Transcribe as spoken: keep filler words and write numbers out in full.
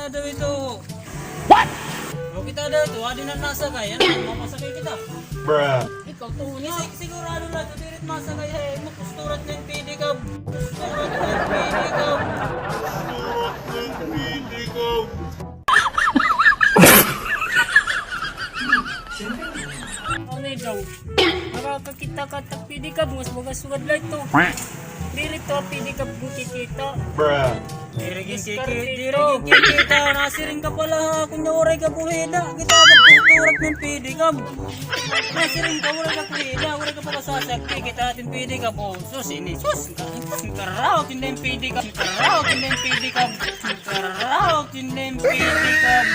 Daw ito. What? O, kita daw ito, adi na nasakay. Ano, mapasakay kita. Bruh. Ikaw, tuon na. Sig-, sigurado la ito, diri it masakay, eh, mapusturat na it pedicab. Pusturat na it pedicab. Pusturat na it pedicab. Ano daw? Makakakita ka ta pedicab, mas baga sugad la ito. Diri ito, pedicab, kikita. Bruh. Diri gin kiki-, diri gin kikita. Nasiring ka pa la, kunya waray ka kuhida. Kita ka pusturat na it pedicab. Nasiring ka, waray ka kuhida, waray ka pa kasasakti. Kita it pedicab. O, sus, ini, sus. Karaot, ini it pedicab. Karaot, ini it pedicab. Karaot, ini it pedicab.